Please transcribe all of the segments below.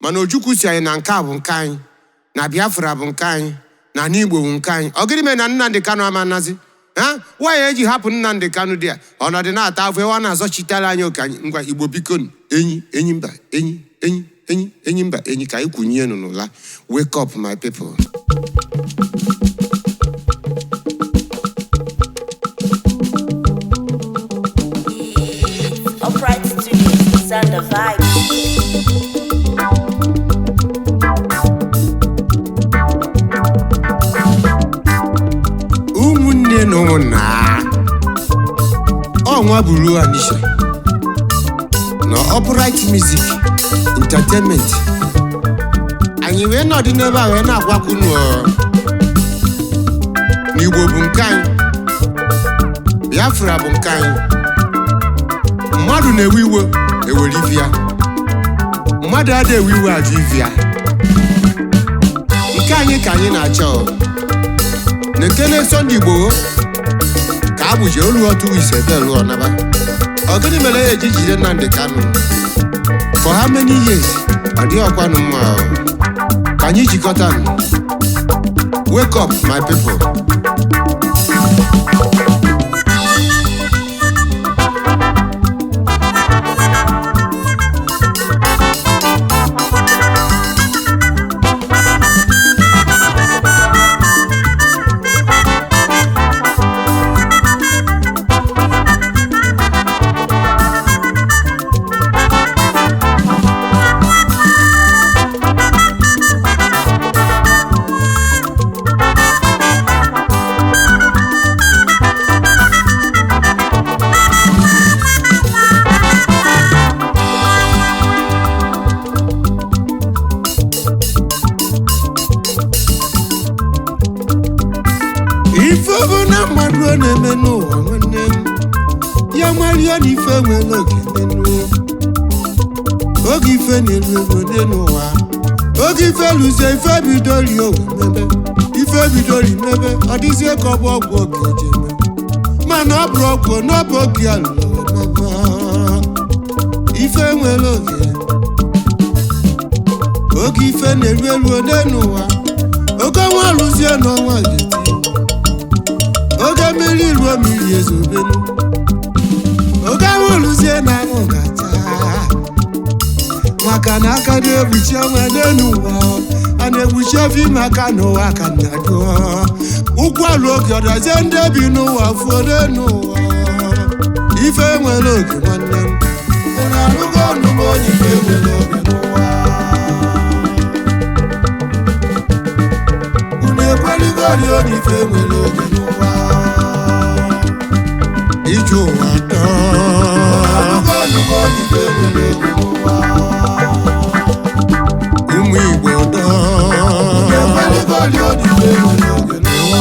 Mana Ojukwu si anyị na nke a bụ nke anyị, na Biafra bụ nke anyị, na ala Igbo bụ nke anyị. Ọ gịnị mere na Nnamdi Kanu ama nnazi ha? Nwaanyị eji hapụ Nnamdi Kanu dị a ọnọdụ na-ata afọ ewe, ọ na-azọchitere anyị oke anyị. Ngwa, Igbo, biko, enyi, enyi mba enyi, enyi, enyi, enyi mba enyi, ka anyị kwunye nụ n'ụla. Wake up, my people. Upright Studios, sound the vibe. Ụmụnne na ụmụnna, ọnwa buru Anisha na Upright Music Entertainment, anyị wee nọdụ n'ebe a wee na-agwakwu unu na Igbo bụ nke anyị, Biafra bụ nke anyị. Mmadụ na-ewe iwe ewere ivi ya, mmadụ adịghị ewe iwe ajụ ivi ya. Nke anyị ka anyị na-achọ. Na-ekele Sunday Igboho ka abụji olu otu ise belu ọnaba. Ọ gịnị mere ya eji jide Nnamdi Kanu for how many years? Ọ dịghị ọkwanụ mma o. Ka anyị jikọta nụ. Wake up, my people. Ife bụ na mmadụ ọ na-eme n'ụwa, nwanne m, ya mario na ife nwere oge menu. Oge ife na-eru ego dị n'ụwa, oge ife lụzie, ife bidori owe mebe, ife bidori mebe, ọ dịzie ka ọ bụ ọgwụ oge eji eme, mana ọ bụrụ ọgwụ n'ọbụ oge a lụrụ mebe. Ife nwere oge, oge ife na-eru eru ole n'ụwa. Oge ọnwa lụzie n'ọnwa ga-eti, oge mmiri ruo mmiri ezobenu, oge anwụ lụzie na anwụ ga-ata, maka na aka na-ekpuchi ọnwa n'elu ụwa, a na-ekpuchi efi, maka n'ụwa ka nna gụọ ụkwụ alụ oge ọdazie ndị bi n'ụwa fuo n'elu ụwa. Ife nwere oge, nwanne m. Unu anụgo ọnụ m onye ife nwere oge n'ụwa? Unu ekweligori onye ife nwere oge n'ụwa? Ije ụwa dọọ. Anụgo ọnụ m onye ife nwere oge n'ụwa? Ụmụ Igbo dọọ. Unu ekweligori onye ife nwere oge n'ụwa?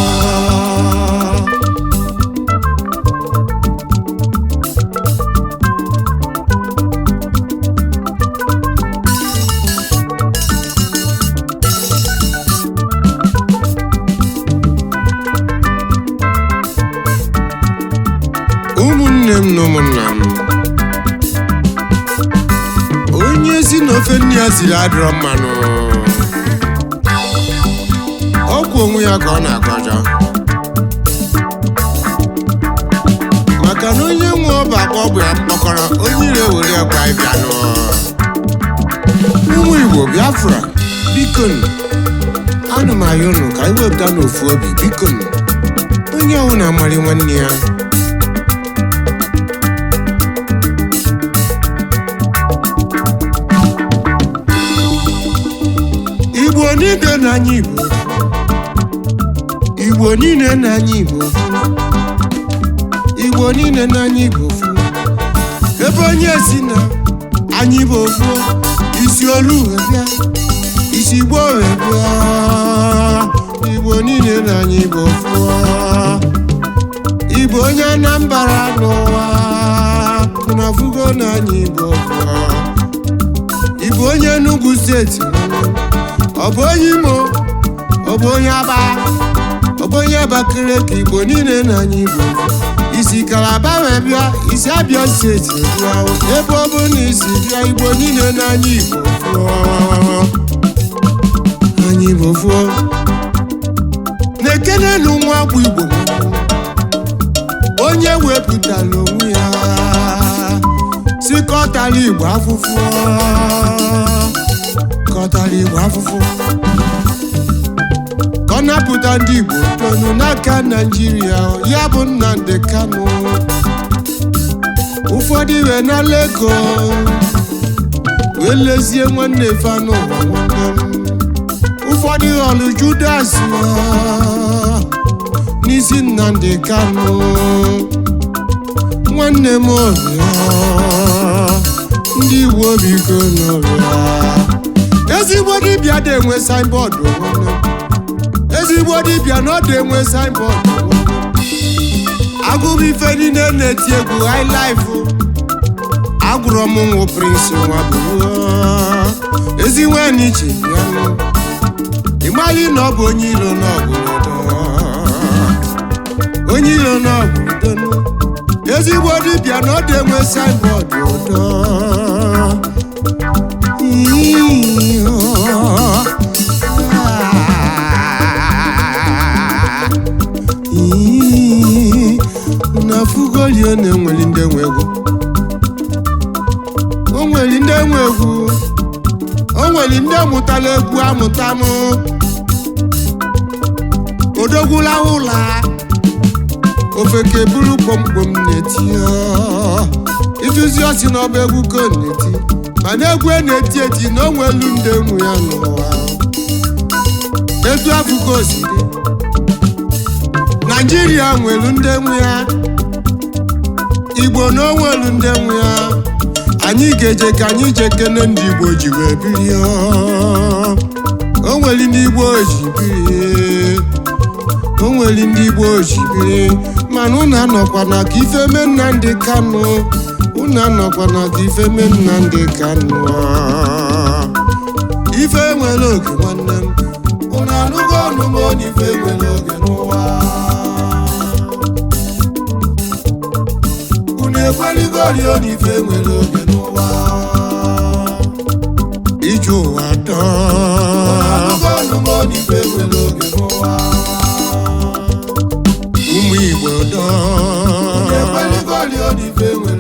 Ụmụnne m na ụmụnna m, onye si n'ofe nne ya siri adịrọ mmanụ, ọkwụ onwe ya ka ọ na-akọjọ, maka na onye nwe ọba akpọ ọgbụ ya mkpọkọrọ, onye ire were ya gwa ịbịanụ. Ụmụ Igbo Biafra, bikonu, ana m ayọ unu ka anyị wepụta n'ofu obi. Bikonu, onye ọbụla marị nwanne ya. Igbo niile n'anya Igbo, Igbo niile n'anya Igbo, Igbo niile n'anya Igbo fu. Ebe onye si na anyị bụ ofu, isi olu wee bịa, isi Igbo wee bịa, Igbo niile n'anya Igbo fu. Igbo onye Anambra n'ụwa na fugo n'anya Igbo fu. Igbo onye Enugu Steeti, ọ bụ onye Imo, ọ bụ onye Aba, ọ bụ onye Abakaliki, Igbo niile n'anya Igbo. Isi Kalaba wee bịa, isi Abịa Steeti bịa, ebe ọ bụ na isi bịa, Igbo niile n'anya Igbo fụọ. ọgbụ Igbo onye wepụtara onwe ya si kọtara Igbo afụfụ, kọtara Igbo afụfụ, ka ọ napụta ndị Igbo tonu n'aka Naijiria, ya bụ Nnamdi Kanu. Ụfọdụ iwe n'ala ego wee lezie nwanne fa n'ụwa nwanne m. Ụfọdụ ghọrọ Judas n'isi Nnamdi Kanu. Nwanne m ọrịa, ndị Igbo biko n'ọrịa. Ezigbo dibịa dị enwe signboard nwanne m. Ezigbo dibịa na ọ dị enwe signboard nwanne m. Agụrụ ife niile na-eti egwu high life, agụrụ m nwụ Prince Nwaburu ezi nwanne iche ya. Ịmaghị na ọ bụ onye iro na ọgwụrụ, onye iro na ọgwụrụ. Ezigbo dibịa na ọ dị enwe signboard ụdọ. Na fugolio na-enweli ndị nwe egwu, o nwere ndị nwe egwu, o nwere ndị mụtara egwu amụtanụ odogwula ụla ofeke buru kpọmkpọm na-eti ịjụzi ọsị na ọba egwu ka ọ na-eti, mana egwu a na-eti eti na o nwelu ndị nwe ya n'ụwa. Etu afụko si dị, Naijiria nwelu ndị nwe ya, Igbo na o nwelu ndị nwe ya. Anyị ga-eje ka anyị jee kene ndị Igbo ji wee biri. O nwere ndị Igbo ji biri, o nwere ndị Igbo ji biri, mana unu anọkwa na ka ife mee Nnamdi Kanu, unu anọkwa na ka ife mee Nnamdi Kanu. Ife nwere oge nwanne m, unu anụgo ọnụ m onye. Ife nwere oge n'ụwa, unu ekweligo rio na ife nwere oge n'ụwa. Ije ụwa dọọ, unu anụgo ọnụ m onye. Ife nwere oge n'ụwa, ụmụ Igbo dọọ, unu ekweligo rio na ife nwere